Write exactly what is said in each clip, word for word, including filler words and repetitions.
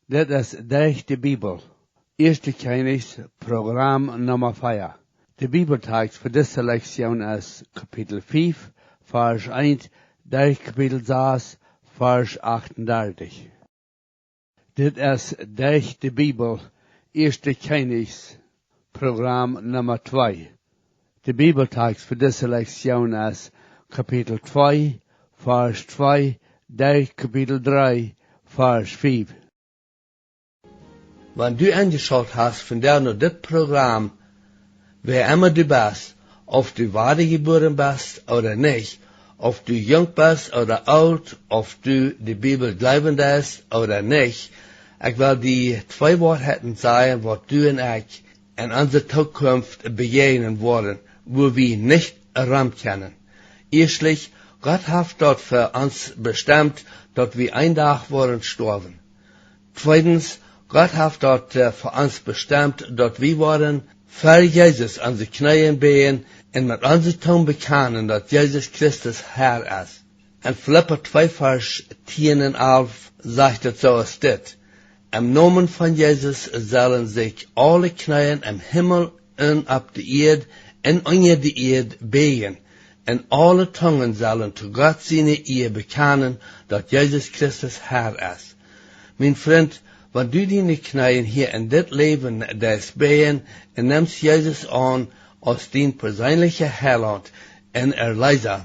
Dit es Derch de Bibel, Ieeschte Kjennichs, Program Numma vea. De Bibeltext fa dise Lektion es Kapitel fief, Varsch eent, derch Kapitel sas, Varsch achtundartich. Dit es Derch de Bibel, Ieeschte Kjennichs, Program Numma twee. De Bibeltext fa dise Lektion es Kapitel twee, Varsch twee, derch Kapitel dree, Varsch fief. Wan du enjeschaut hast vondoag no dit Program, wäa emma du best, auf du wadajebuaren best ooda nich, auf du junk best ooda oolt, auf du de Bibel jleewen deist ooda nich, ekj well die twee Woarheiten sajen, waut du un ekj en onse Tookunft bejäajnen woaren, wua wie nich rom kjennen. Ieeschtlich, Gott haft daut fa ons bestemt, daut wie een Dach woaren stoawen. Tweedens, Gott haft daut, äh, fa ons bestemt, daut wie woaren ver Jesus onse Kjnees bäjen un met onse Tung bekjanen, daut Jesus Christus Herr es. En Filippa twee, Varsch tieen un alf sajcht et soo aus dit: Em Nomen von Jesus sellen sikj aule Kjnees em Himmel un opp de Ieed un unja de Ieed bäjen, un aule Tungen sellen to Gott siene Iea bekjanen, daut Jesus Christus Herr es. Mien Frint, wan du diene Kjnees hia en dit Läwen deist bäjen un nemst Jesus aun aus dien perseenlicha Heilaunt un Erleesa,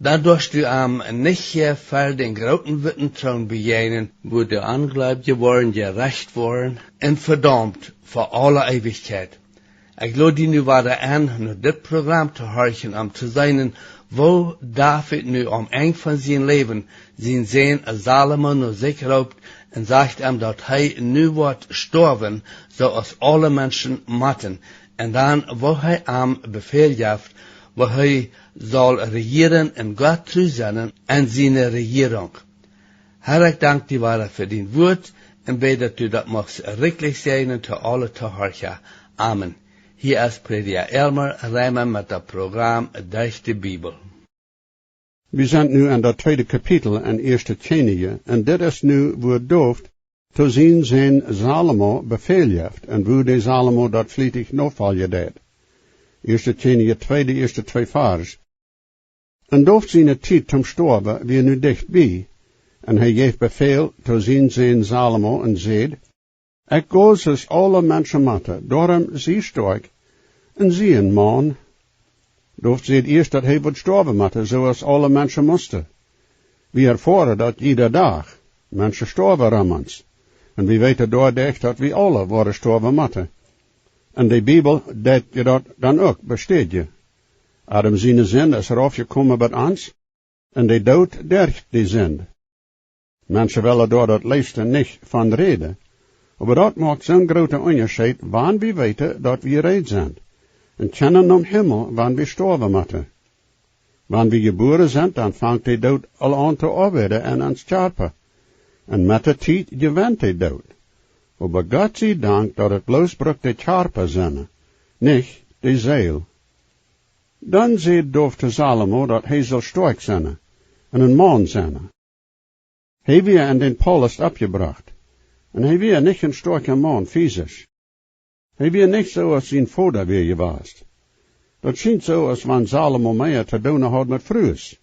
dan doascht du am nich hia ver dän grooten witten Troon bejäajnen, wua de Onjleewje woaren jerecht woaren un vedaumt fa aule Eewichkjeit. Ekj lod die nu wada en, no dit Program to horchen, om to seenen, woo David nu aum Enj von sien Läwen sien Sän Salomo no sikj roopt un sajcht am, daut hee nu woat stoawen, soo aus aule Menschen motten, un dan, woo hee am Befäl jeft, woo hee saul rejieren un Gott tru sennen en siene Rejierunk. Herr, ekj dank die wada fa dien Wuat un bäd, daut du daut muchst rikjlich säajnen to aule Tohorcha. Amen. Hia es Prädja Elmer Reimer met daut Program Derch de Bibel. Wie sent nu en daut tweede Kapitel en Ieeschte Kjennichs, un dit es nu, wua David to sien Sän Salomo Befäl jeft, un wua de Salomo daut flietich nofoljen deed. Ieeschte Kjennichs twee, de ieeschte twee Varsch. Un David siene Tiet toom stoawen wia nu dicht bie, un hee jeef Befäl to sien Sän Salomo un säd: Ekj go soo aus aule Menschen motten, doarom sie stoakj un sie een Maun. David säd ieescht, daut hee wudd stoawen motten, soo aus aule Menschen musten. Wie erfoaren daut jieda Dach. Menschen stoawen rom ons. Un wie weeten doaderch, daut wie aule woaren stoawen motten. Un de Bibel deit je daut dan uk bestädjen. Adam siene Sind es raufjekomen bat ons, un de Doot derch de Sind. Menschen wellen doa daut leefste nich von räden, oba daut moakt soon grooten Unjascheet, wan wie weeten, daut wie reed sent un kjennen nom Himmel, wan wie stoawen motten. Wan wie jebuaren sent, dan fangt de Doot aul aun to oabeiden en ons Kjarpa, un met de Tiet jewent de Doot. Oba Gott sie Dank, daut et bloos brukt de Kjarpa sennen, nich de Seel. Dan säd David to Salomo, daut hee saul stoakj sennen un een Maun sennen. Hee wia en dän Paulus oppjebrocht, un hee wia nich een stoakja Maun fisisch. Hee wia nich soo aus sien Voda wia jewast. Daut schient soo, aus wan Salomo mea to doonen haud met Frues.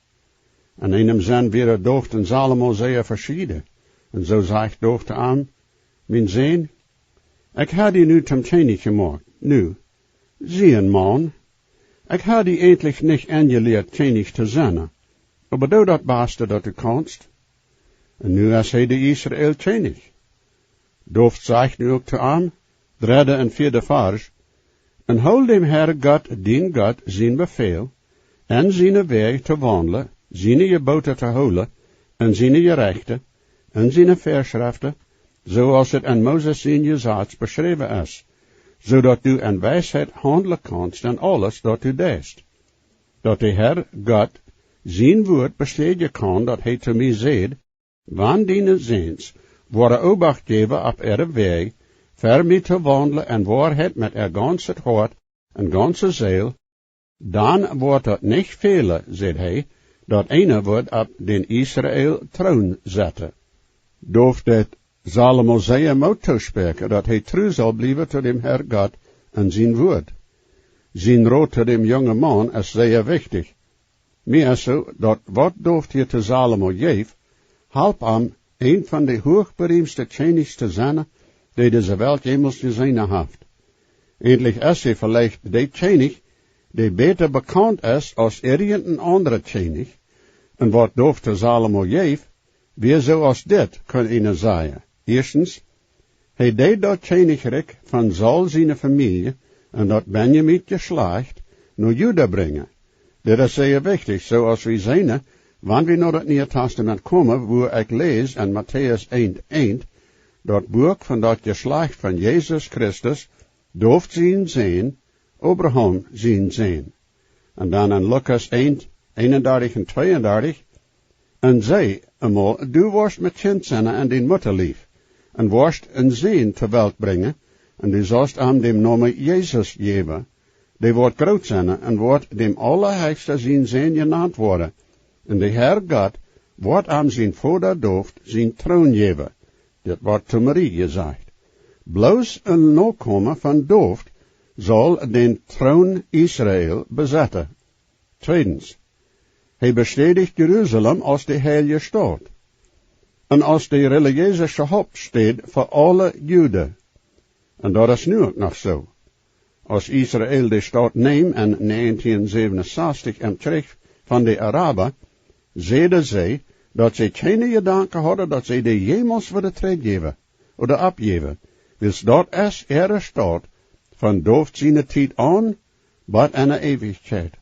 En eenem Senn wieren David un Salomo sea veschieden, un soo sajcht David to am: Mien Sän, ekj hab die nu toom Kjennich jemoakt. Nu, sie een Maun. Ekj hab die eejentlich nich enjelieet, Kjennich to sennen, oba doo daut baste, daut du kaunst. Un nu es hee de Israel Kjennich. David sajcht nu uk to am, dredde un vieede Varsch: Un hool däm Herr Gott, dien Gott, sien Befäl, en siene Wäaj to waundlen, siene Jebooten to hoolen, un siene Jerechte, un siene Väaschreften, soo aus et en Moses sien Jesaz beschräwen es, soo daut du en Weisheit haundlen kaunst en aules, daut du deist. Daut de Herr Gott sien Wuat bestädjen kaun, daut hee to mie säd: Wan diene Säns woaren Oobacht jäwen opp äare Wäaj, ver mie to waundlen en Woarheit met äa gaunzet Hoat un gaunze Seel, dan woat daut nich fälen, säd hee, daut eena woat opp dän Israel Troon setten. David deed Salomo sea Moot toospräakjen, daut hee tru saul bliewen to däm Herr Gott un sien Wuat. Sien Rot to däm jungen Maun es sea wichtich. Mie es soo, daut waut David hia to Salomo jeef, holp am, een von de huachberiemste Kjennichs to sennen, dee dise Welt jemols jeseenen haft. Eejentlich es hee veleicht de Kjennich, dee bäta bekaunt es aus irjent een aundra Kjennich, un waut David to Salomo jeef, wia soo aus dit, kunn eena sajen. Ieeschtens, hee deed daut Kjennichrikj von Saul siene Famielje un daut Benjamin Jeschlajcht no Juda brinjen. Dit es sea wichtich, soo aus wie seenen, wan wie no daut Niee Tastament komen, wua ekj läs en Matäus eent eent, daut Buak von daut Jeschlajcht von Jesus Christus, David sien Sän, Abraham sien Sän. Un dan en Lukas eent, eenundartich un tweeundartich, un säd emol: Du woascht met Kjint sennen en dien Muttalief, un woascht een Sän to Welt brinjen, un du saust am dän Nomen Jesus jäwen. Dee woat groot sennen un woat däm Aulahechsten sien Sän jenant woaren. Un de Herr Gott woat am sien Voda David sienen Troon jäwen. Dit woat to Maria jesajcht. Bloos een Nokomen von David saul dän Troon Israel besetten. Tweedens, hee bestädicht Jerusalem aus de heilje Staut un aus de relijeese Hauptstaut fa aule Juden. Un daut es nu uk noch soo. Aus Israel de Staut neem en näajentieen säwenunsastich em Kjrich von de Araba, säden see, daut see kjeene Jedanken hauden, daut see dee jemols wudden trigjjäwen ooda oppjäwen, wiels daut es äare Staut von David siene Tiet aun bat enne Eewichkjeit.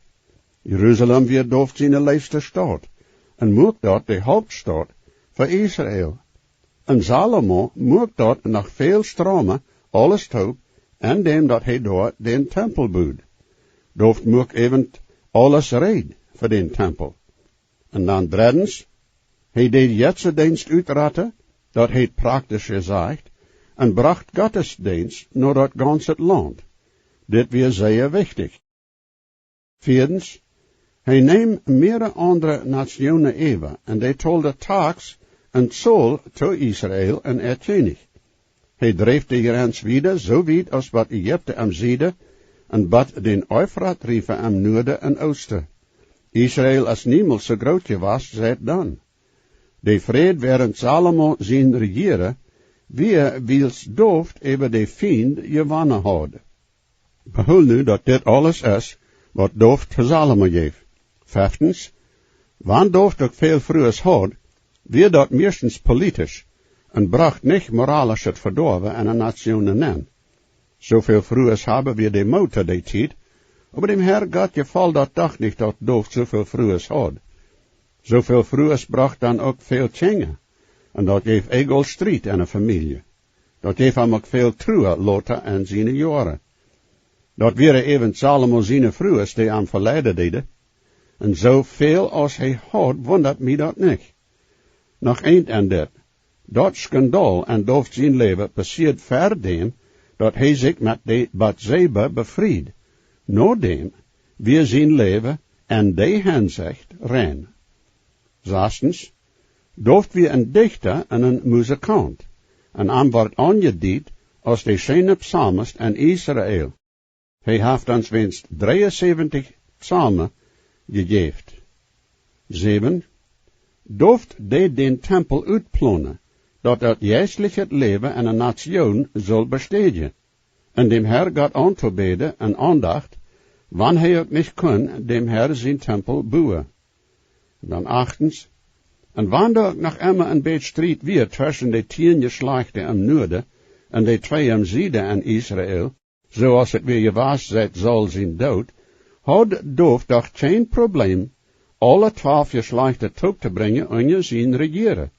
Jerusalem wia David siene leefste Staut un muak daut de Hauptstaut fa Israel. Un Salomo muak daut noch väl strama, aules toop, en däm daut hee doa dän Tempel bud. David muak äwent aules reed fa dän Tempel. Un dan dreddens, hee deed Jetzedeenst utrotten, daut heet praktisch jesajcht, un brocht Gottesdeenst no daut gaunze Launt. Dit wia sea wichtich. Vieedens, hee neem mearere aundre Natsjoonen äwa un dee tolden Taks un Zoll to Israel un äa Kjennich. Hee dreef de Jrenz wieda soo wiet aus bat Ägipten em Sieden un bat dän Eufratriefa em Nuaden un Oosten. Israel es niemols soo groot jewast siet dan. De Fräd wäarent Salomo sien Rejieren wia, wiels David äwa de Fiend jewonnen haud. Behool nu, daut dit aules es, waut David to Salomo jeef. Feftens, wan David uk väl Frues haud, wia daut mieeschtens politisch un brocht nich moralischet Vedoawen en de Natsjoonen nenn. Soo väl Frues haben wia de Mood to dee Tiet, oba däm Herr Gott jefoll daut doch nich, daut David soo väl Frues haud. Soo väl Frues brocht dan uk väl Kjinja, un daut jeef eejentlich Striet en de Famielje. Daut jeef am uk väl Trua lota en siene Joaren. Daut wieren äwent Salomo siene Frues, dee am veleiden deeden, un soo väl aus hee haud, wundat mie daut nich. Noch eent en dit: Daut Skandal en David sien Läwen passieed ver däm, daut hee sikj met de Batseba befried. No däm wia sien Läwen en dee Hensecht rein. Sastens, David wia een Dichta un een Musikaunt, un am woat aunjediet aus de scheene Psalmist en Israel. Hee haft ons weens dreeunsäwentich Psalmen jejäft. Säwen, David deed dän Tempel utplonen, daut daut jeistlichet Läwen en de Natsjoon sull bestädjen, un däm Herr Gott auntobäden en Aundacht, wan hee uk nich kunn däm Herr sien Tempel buen. Un dan achtens, un wan doa uk noch emma een bät Striet wia tweschen de tieen Jeschlajchten em Nuaden un de twee em Sieden en Israel, soo aus et wia jewast siet Saul sien Doot, haud David doch kjeen Probleem, aule twalf Jeschlajchten toop to brinjen unja sien Rejieren,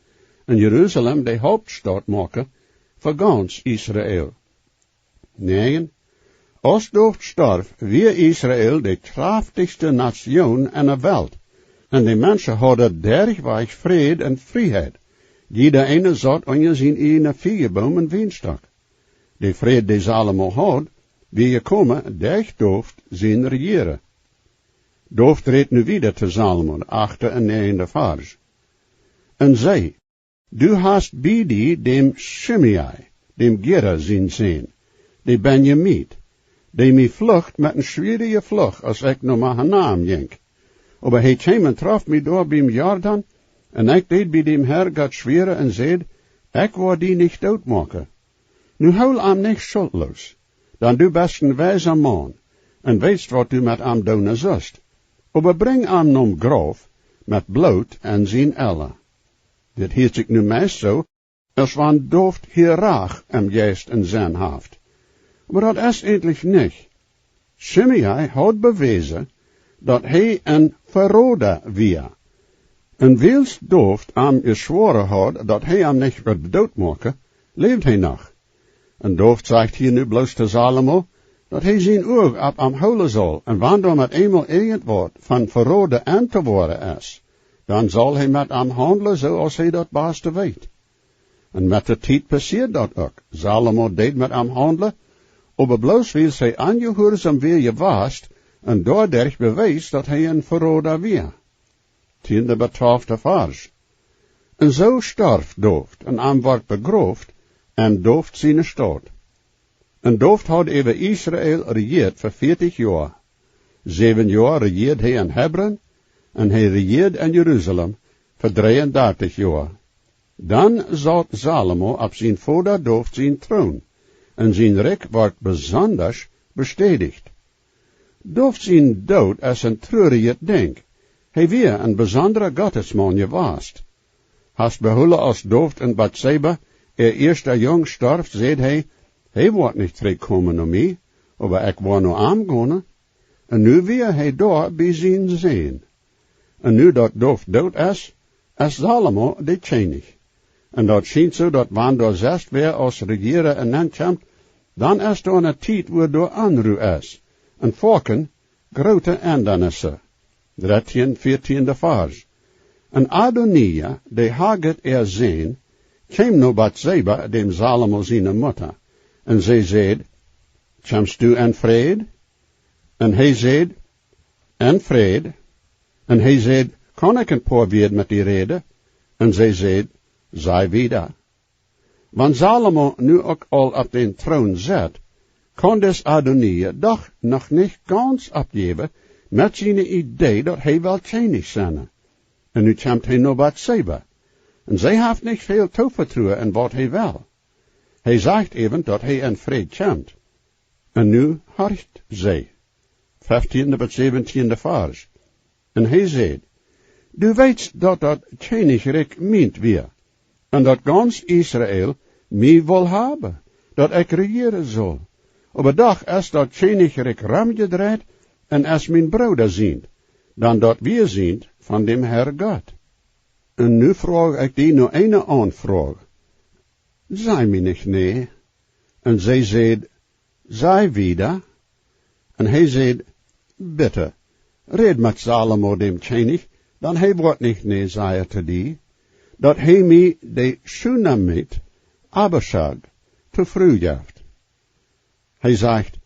un Jerusalem de Hauptstaut moaken fa gaunz Israel. Näajen, aus David storf, wia Israel de kjraftichste Natsjoon en de Welt, un de Menschen hauden derchwajch Fräd un Frieheit. Jieda eena saut unja sien ieejnen Fiejeboom un Wienstock. De Fräd, dee Salomo haud, wia jekomen derch David sien Rejieren. David rät nu wieda to Salomo, de achte un näajende Varsch. Un säd: Du hast bie die däm Schimei, däm Gera sien Sän, dän Benjamit, dee mie flucht met eene schwierje Flucht, aus ekj no Mahanaim jinkj. Oba hee kjeem un trof mie doa biem Jordan, un ekj deed bie däm Herr Gott schwäaren un säd: Ekj woa die nich doot moaken. Nu hool am nich schultloos, dan du best een wiesa Maun un weetst, waut du met am doonen sust. Oba brinj am nom Grauf met Bloot en sien Ella. Dit hieet sikj nu meist soo, aus wan David hia Rach em Jeist un Senn haft. Oba daut es eejentlich nich. Schimei haud bewäsen, daut hee een Verroda wia. Un wiels David am jeschwoaren haud, daut hee am nich wudd doot moaken, läwd hee noch. Un David sajcht hia nu bloos to Salomo, daut hee sien Uag opp am hoolen saul, un wan doa met eemol irjentwaut von Verroda enn to woaren es, dan saul hee met am haundlen, soo aus hee daut baste weet. Un met de Tiet passieed daut uk. Salomo deed met am haundlen, oba bloos wiels hee onjehuarsom wia jewast un doaderch bewees, daut hee een Verroda wia. Tiende bat twalfte Varsch. Un soo storf David, un am wort begroft en David siene Staut. Un David haud äwa Israel rejieet fa vieetich Joa. Säwen Joa rejieed hee en Hebron, un hee rejieed en Jerusalem fa dreeundartich Joa. Dan saut Salomo opp sien Voda David sien Troon, un sien Rikj wort besondasch bestädicht. David sien Doot es een truarjet Dinkj. Hee wia een besondra Gottesmaun jewast. Hast behoolen, aus David un Batseba äa ieeschta Jung storf, säd hee: Hee woat nich trigj komen no mie, oba ekj woa no am gonen. Un nu wia hee doa bie sien Sän. Un nu daut David doot es, es Salomo de Kjennich. Un daut schient soo, daut wan doa sest wäa aus Rejiera enenn kjemt, dan es doa eene Tiet, wua doa Onru es, un foaken groote Endanissen. Dartieen, vieetiende Varsch. Un Adonija, de Hagit äa Sän, kjeem no Batseba, däm Salomo siene Mutta, un see säd: Kjemst du en Fräd? Un hee säd: En Fräd. Un hee säd: Kaun ekj een poa Wieed met die räden? Un see säd: Saj wieda. Wan Salomo nu uk aul opp dän Troon sett, kaun dis Adonija doch noch nich gaunz oppjäwen met siene Idee, daut hee well Kjennich sennen. Un nu kjemt hee no Batseba. Un see haft nich väl Toovetruen en waut hee well. Hee sajcht äwent, daut hee en Fräd kjemt. Un nu horcht see. Feftiende bat säwentiende Varsch. Un hee säd: Du weetst, daut daut Kjennichrikj mient wia, un daut gaunz Israel mie wull haben, daut ekj rejieren sull. Oba doch es daut Kjennichrikj romjedreit un es mien Brooda sient, dan daut wia sient von däm Herr Gott. Un nu froag ekj die no eene Aunfroag. Saj mie nich nä. Un see säd: Saj wieda. Un hee säd: Bitte, räd met Salomo, däm Kjennich, dan hee woat nich nä sajen to die, daut hee mie de Schunamit Abischag to Fru jeft. Hee sajcht: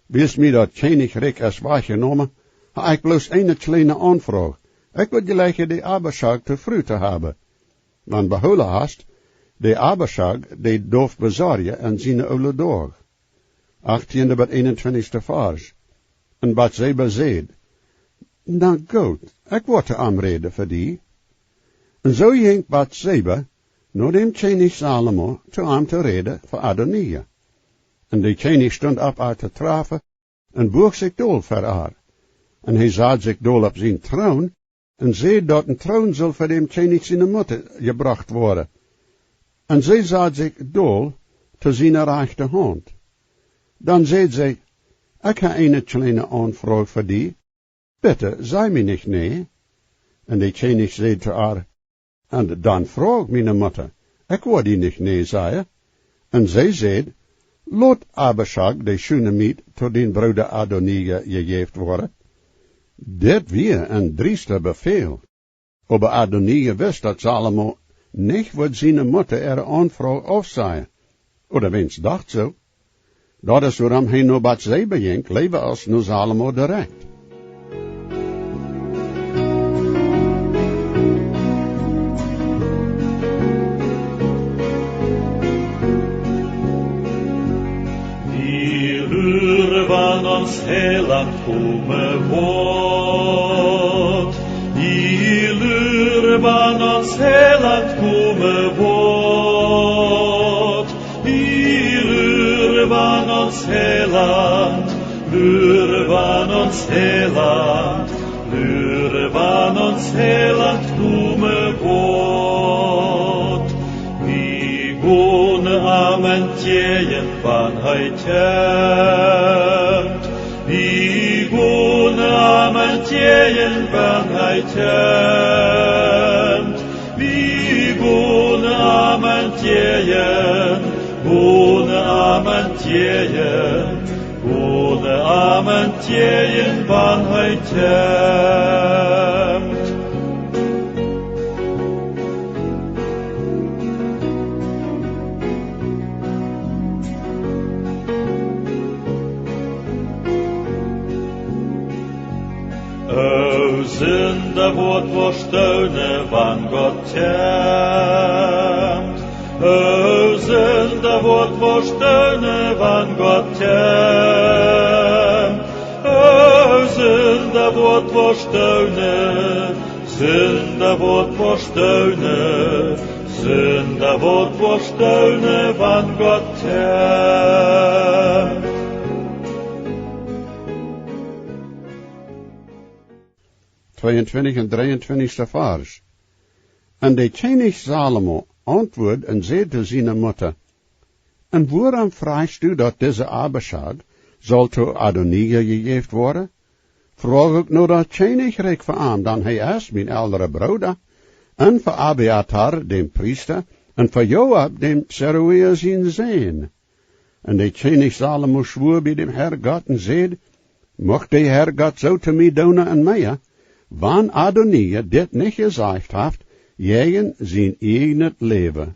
Wiels mie daut Kjennichrikj es wajchjenomen, ha ekj bloos eene kjleene Aunfroag. Ekj wudd jleichen, de Abischag to Fru to haben. Wan behoolen hast, de Abischag, dee David besorjen en siene oole Doag. Achttiende bat eenuntwintichste Varsch. Un Batseba säd: Na goot, ekj woa to am räden fa die. Un soo jinkj Batseba no däm Kjennich Salomo to am to räden fa Adonija. Un de Kjennich stunt opp, ar to trafen, un buach sikj dol fa ar. Un hee sad sikj dol opp sien Troon, un säd, daut een Troon sull fa däm Kjennich siene Mutta jebrocht woaren. Un see sad sikj dol to siene rajchte Haunt. Dan säd see: Ekj ha eene kjleene Aunfroag fa die. Bitte, saj mie nich nä. Un de Kjennich säd to ar: Un dan froag, miene Mutta, ekj woa die nich nä sajen. Un see säd: Lot Abischag, de Schunamit, to dien Brooda Adonija jejäft woaren. Dit wia een driesta Befäl. Oba Adonija wist, daut Salomo nich wudd siene Mutta äare Aunfroag aufsajen. Ooda weens docht soo. Daut es wuarom hee no Batseba jinkj, leewa aus no Salomo direkt. Wan ons Heilaunt komen woat, ielur wan ons Heilaunt komen woat, ielur wan ons Heilaunt, lur wan ons Heilaunt, lur wan ons Heilaunt komen woat. Wie gonen am entjäajen, wan hee kjemt. Wie gonen am entjäajen, wan hee kjemt. Wie gonen am entjäajen, gonen am entjäajen, gonen am entjäajen, wan hee kjemt. O Sinda, woat woa stoonen, wan Gott kjemt. O Sinda, woat woa stoonen, wan Gott kjemt. O Sinda, woat woa stoonen, Sinda, woat woa stoonen, Sinda, woat woa stoonen, wan Gott kjemt. Tweeuntwintich un dreeuntwintichste Varsch. Un de Kjennich Salomo auntwuad un säd to siene Mutta: "Un wuarom frajchst du, daut dise Abischag saul to Adonija jejäft woaren? Froag uk no daut Kjennichrikj fa am, dan hee es mien eldra Brooda, un fa Abiatar, däm Priesta, un fa Joab, däm Zeruja sien Sän." Un de Kjennich Salomo schwua bie däm Herr Gott un säd: "Mucht de Herr Gott soo to mie doonen un mea, wan Adonija dit nich jesajcht haft jäajen sien ieejnet Läwen."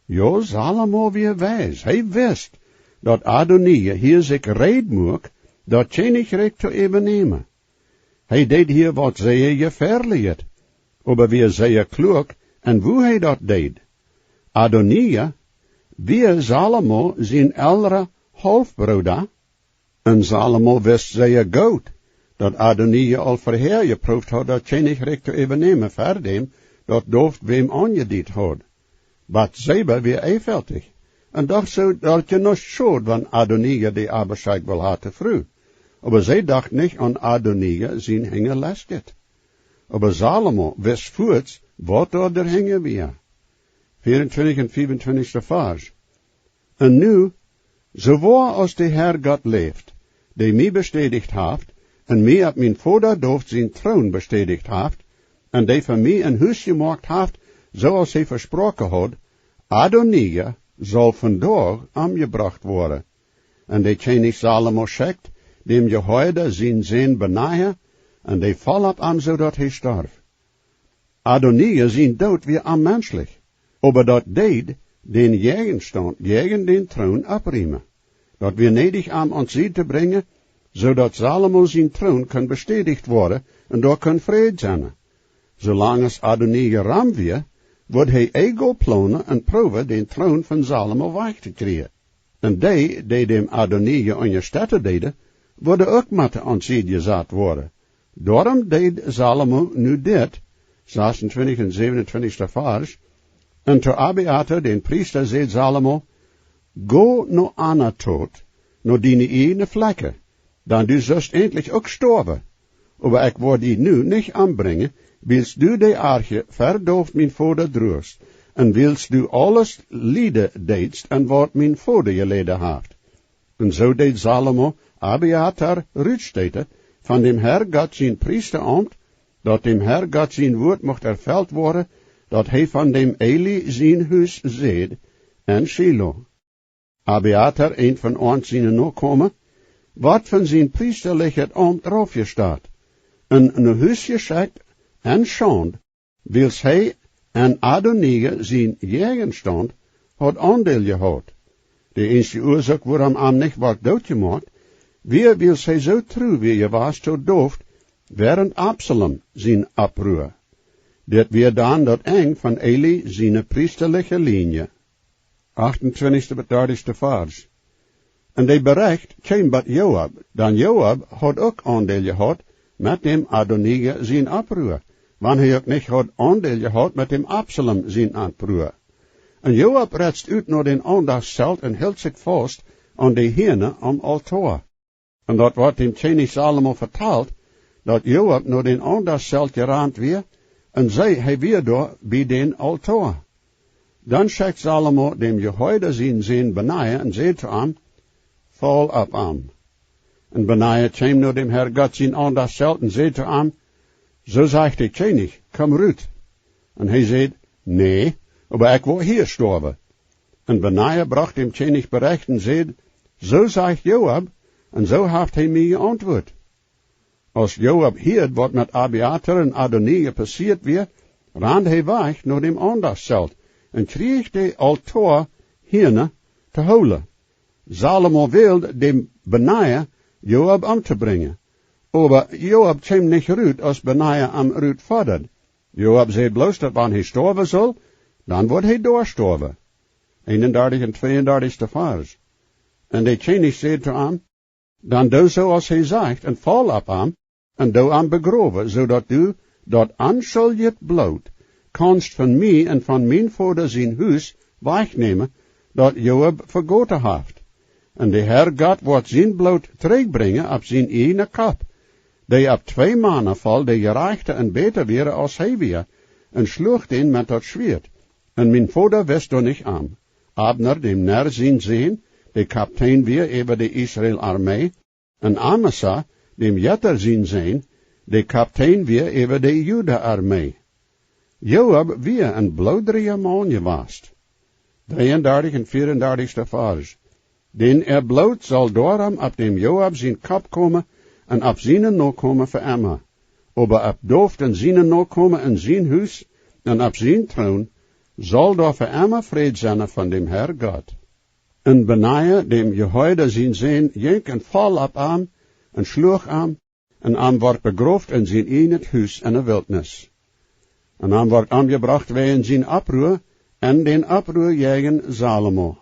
Jo, Salomo wia weis. Hee wist, daut Adonija hia sikj reed muak, daut Kjennichrikj to äwanämen. Hee deed hia waut sea jefäalichet, oba wia sea kluak en woo hee daut deed. Adonija wia Salomo sien eldra Haulfbrooda, un Salomo wist sea goot, daut Adonija aul verhäa jeprooft haud, daut Kjennichrikj to äwanämen, ver däm daut David wäm aunjediet haud. Batseba wia eefeltich un docht soo, daut je noch schod, wan Adonija de Abischag wull ha to Fru. Oba see docht nich aun Adonija sien Hinjalestet. Oba Salomo wist fuaz, waut doa doahinja wia. Veauntwintich un fiefuntwintichste Varsch. Un nu, soo woa aus de Herr Gott läft, dee mie bestädicht haft, un mie opp mien Voda David sien Troon bestädicht haft, un dee fa mie een Hus jemoakt haft, soo aus hee vesproaken haud, Adonija saul vondoag omjebrocht woaren. Un de Kjennich Salomo schekjt däm Jehoiada sien Sän Benaja, un dee foll opp am, soo daut hee storf. Adonija sien Doot wia onmenschlich, oba daut deed dän Jäajenstaunt jäajen dän Troon oppriemen. Daut wia needich, am aun Sied to brinjen, soo daut Salomo sien Troon kunn bestädicht woaren un doa kunn Fräd sennen. Soo lang aus Adonija rom wia, wudd hee ego plonen un proowen, dän Troon von Salomo wajch to kjrieen. Un dee, dee däm Adonija unjastetten deeden, wudden uk motten aun Sied jesat woaren. Doarom deed Salomo nu dit, sasuntwintich un säwenuntwintichste Varsch. Un to Abiatar, dän Priesta, säd Salomo: "Go no Anatot, no diene ieejne Flakjen, dan du sust entlich uk stoawen. Oba ekj woa die nu nich ombrinjen, wiels du de Arche ver David mien Voda druachst, un wiels du aules lieden deetst, un waut mien Voda jeläden haft." Un soo deed Salomo Abiatar rutstoten von däm Herr Gott sien Priestaaumt, daut däm Herr Gott sien Wuat mucht erfelt woaren, daut hee von däm Eli sien Hus säd en Schilo. Abiatar, eent von Aaron siene Nokomen, wort von sien priestalichet Aumt raufjestat un no Hus jeschekjt en Schaund, wiels hee en Adonija sien Jäajenstaunt haud Aundeel jehaut. De eensje Uasoak, wuarom am nich wort dootjemoakt, wia, wiels hee soo tru wia jewast to David wäarent Absalom sien Oppruach. Dit wia dan daut Enj von Eli siene priestaliche Lienje. Achtuntwintichste bat dartichste Varsch. Un de Berecht kjeem bot Joab, dan Joab haud uk Aundeel jehaut met däm Adonija sien Opprua, wan hee uk nich haud Aundeel jehaut met däm Absalom sien Opprua. Un Joab retst ut no dän Aundachtszelt un hilt sikj faust aun de Hiena aum Altoa. Un daut woat däm Kjennich Salomo vetalt, daut Joab no dän Aundachtszelt jerant wia, un see, hee wia doa bie dän Altoa. Dan schekjt Salomo däm Jojada sien Sän Benaja un säd to am: Faul opp am. Un Benaja kjeem no däm Herr Gott sien Aundachtszelt un säd to am: Soo sajcht de Kjennich: Komm rut. Un hee säd: Nä, oba ekj woa hia stoawen. Un Benaja brocht däm Kjennich Berecht un säd: Soo sajcht Joab, un soo haft hee mie jeauntwuat. Aus Joab hieed, waut met Abjatar un Adonija passieet wia, rand hee wajch no däm Aundachtszelt un kjrieech de Altoa Hiena to hoolen. Salomo wäld däm Benaja, Joab omtobrinjen. Oba Joab kjeem nich rut, aus Benaja am rutfodad. Joab säd bloos, daut wan hee stoawen sull, dan wudd hee doa stoawen. Eenundartich un tweeundartichste Varsch. Un de Kjennich säd to am: Dan doo soo aus hee sajcht, un faul opp am, un doo am begrowen, soo daut du daut onschuldje Bloot kaunst von mie un von mien Voda sien Hus wajchnämen, daut Joab vegoten haft. Un de Herr Gott woat sien Bloot trigjbrinjen opp sien ieejnen Kopp, dee opp twee Mana foll, dee jerajchta un bäta wieren aus hee wia, un schluach dän met daut Schwieet. Un mien Voda wist doa nich om. Abner, däm Ner sien Sän, dee Kaptein wia äwa de Israel Armee, un Amasa, däm Jeter sien Sän, dee Kaptein wia äwa de Juda Armee. Joab wia een bloodrija Maun jewast. Dreeundartich un veeundartichste Varsch. Dän äa Bloot saul doarom opp däm Joab sien Kopp komen un opp siene Nokomen fa emma. Oba opp David un siene Nokomen un sien Hus un opp sien Troon saul doa fa emma Fräd sennen von däm Herr Gott. Un Benaja, däm Jojada sien Sän, jinkj un foll opp am un schluach am, un am wort begroft en sien ieejnet Hus en de Wiltnis. Un am wort omjebrocht wäajen sien Opprua un dän Opprua jäajen Salomo.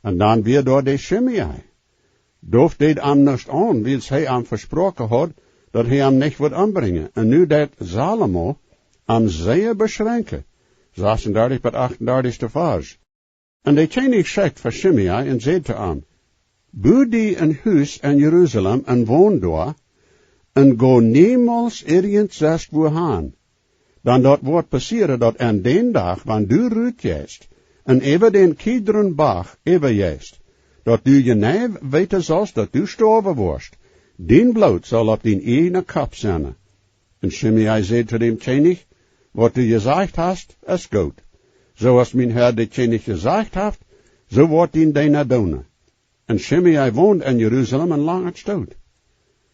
Un dan wia doa de Schimei. David deed am nuscht aun, wiels hee am vesproaken haud, daut hee am nich wudd ombrinjen. Un nu deed Salomo am sea beschrenkjen. Sasunndartich bat achtunndartichste Varsch. Un de Kjennich schekjt fa Schimei un säd to am: Bu die een Hus en Jerusalem un won doa, un go niemols irjent sest wua han. Dan daut woat passieren, daut aun dän Dach, wan du rut jeist un äwa dän Kidron Bach äwa jeist, daut du jeneiw weeten saust, daut du stoawen woascht. Dien Bloot saul opp dien ieejnen Kopp sennen. Un Schimei säd to däm Kjennich: Waut du jesajcht hast, es goot. Soo aus mien Herr de Kjennich jesajcht haft, soo woat dien Deena doonen. Un Schimei wond en Jerusalem een langen Stoot.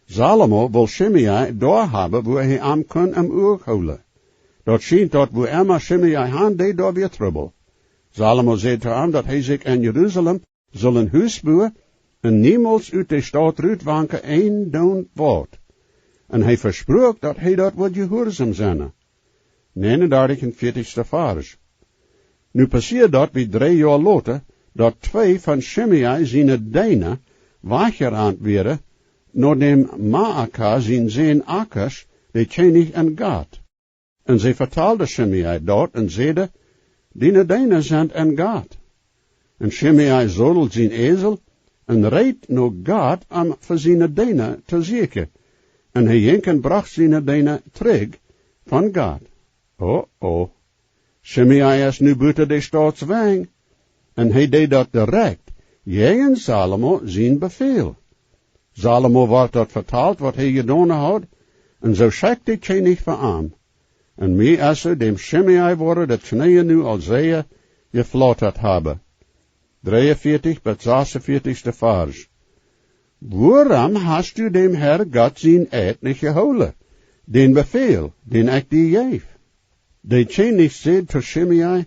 Salomo wull Schimei doa haben, wua hee am kunn em Uag hoolen. Daut schient, daut wua emma Schimei han deed, doa wia Trubbel. Salomo säd to am, daut hee sikj en Jerusalem sull een Hus buen un niemols ut de Staut rut wanken, eendoonen waut. Un hee vespruak, daut hee daut wudd jehuarsom sennen. Näajenundartich un veatichste Varsch. Nu passieed daut bie dree Joa lota, daut twee von Schimei siene Deena wajchjerant wieren, no däm Maaka sien Sän Akisch, de Kjennich en Gat. Un see vetalden Schimei daut un säden: Diene Deena sent en Gat. Un Schimei sodeld sien Esel un reed no Gat, om fa siene Deena to sieekjen. Un hee jinkj un brocht siene Deena trigj von Gat. O, o. Schimei es nu buten de Stautswenj. Un hee deed daut direkt, jäajen Salomo sien Befäl. Salomo wort daut vetalt, waut hee jedonen haud, un soo schekjt de Kjennich fa am. Un mie es soo, däm Schimei woaren de Kjneeen nu aul sea jeflautat haben. Dreeunveatich bat sasunveatichste Varsch. Wuarom hast du däm Herr Gott sien Eid nich jehoolen, dän Befäl, dän ekj die jeef? De Kjennich säd to Schimei: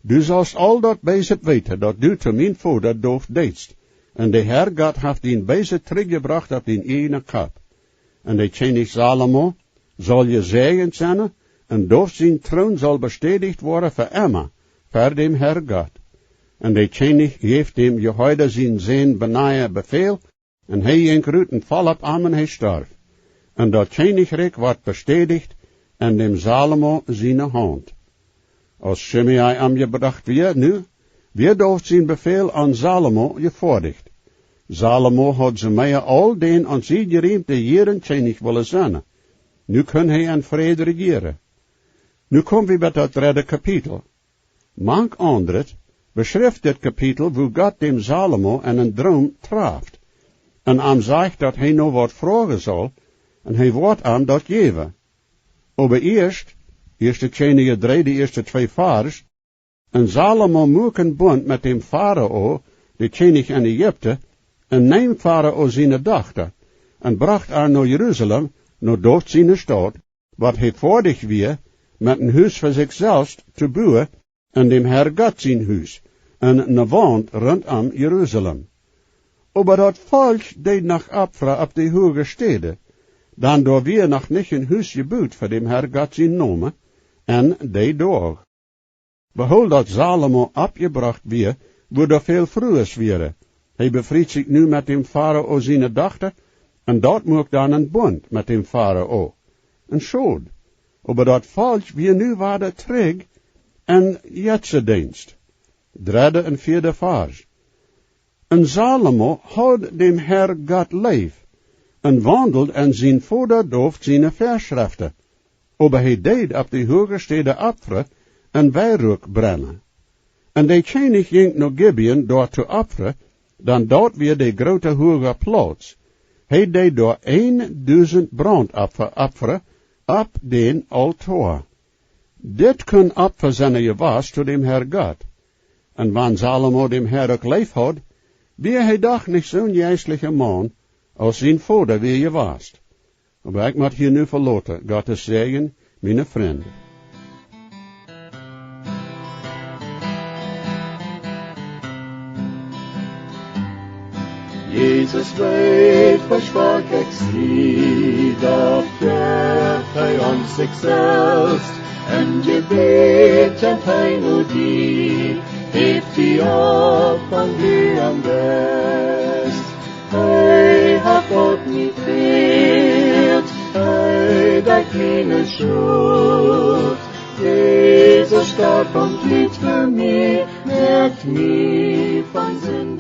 Du saust aul daut Beeset weeten, daut du to mien Voda David deedst, un de Herr Gott haft dien Beeset trigjjebrocht opp dien ieejnen Kopp. Un de Kjennich Salomo saul jesäajent sennen, un David sien Troon saul bestädicht woaren fa emma, ver däm Herr Gott. Un de Kjennich jeef däm Jehoiada sienen Sän Benaja Befäl, un hee jinkj rut un foll opp am un hee storf. Un daut Kjennichrikj wort bestädicht en däm Salomo siene Haunt. Aus Schimei omjebrocht wia, nu wia David sien Befäl aun Salomo jefoadicht. Salomo haud soo mea aul dän aun siene jeriemde Jieren Kjennich wullen sennen. Nu kunn hee en Fräd rejieren. Nu kom wie bie daut dredde Kapitel. Mank aundret beschrift dit Kapitel, woo Gott däm Salomo en een Droom traft un am sajcht, daut hee no waut froagen saul, un hee woat am daut jäwen. Oba ieescht, ieeschte Kjennichs dree, de ieeschte twee Varsch, un Salomo muak een Bunt met däm Farao, de Kjennich en Ägipten, un neem Farao siene Dochta, un brocht ar no Jerusalem, no David siene Staut, waut hee foadich wia, met een Hus fa sikj selfst to buen, en däm Herr Gott sien Hus, un eene Waunt runtom Jerusalem. Oba daut Volkj deed noch opfren opp de huage Städen, dan doa wia noch nich een Hus jebut fa däm Herr Gott sienen Nomen, en dee Doag. Behold, daut Salomo oppjebrocht wia, wua doa väl Frues wieren. Hee befriet sikj nu met däm Farao siene Dochta, un daut muak dan een Bunt met däm Farao. Een Schod. Oba daut Volkj wia nu wada trigj en Jetsedeenst. Dredde un vieede Varsch. Un Salomo haud däm Herr Gott leef, un waundeld en sien Voda David siene Väaschreften, oba hee deed opp de huage Städen opfren un Weiruak brennen. Un de Kjennich jinkj no Gibeon doa to opfren, dan daut wia de groote huage Plauz. Hee deed doa eendusent Brauntopfa opfren opp dän Aultoa. Dit kunn Opfa sennen jewast to däm Herr Gott. Un wan Salomo däm Herr uk leef haud, wia hee doch nich soon jeistlicha Maun aus sien Voda wia jewast. Oba ekj mott hia nu veloten. Gottes Säajen, miene Frind. Jesus weet, woo schwak ekj sie, doch jeft hee ons sikj selfst. En Jebäd kjemt hee no die, häft die opp, wan du am best. Hee haft waut mie fält, hee deit miene Schult. Jesus storf un litt fa mie, moakt mie von Sind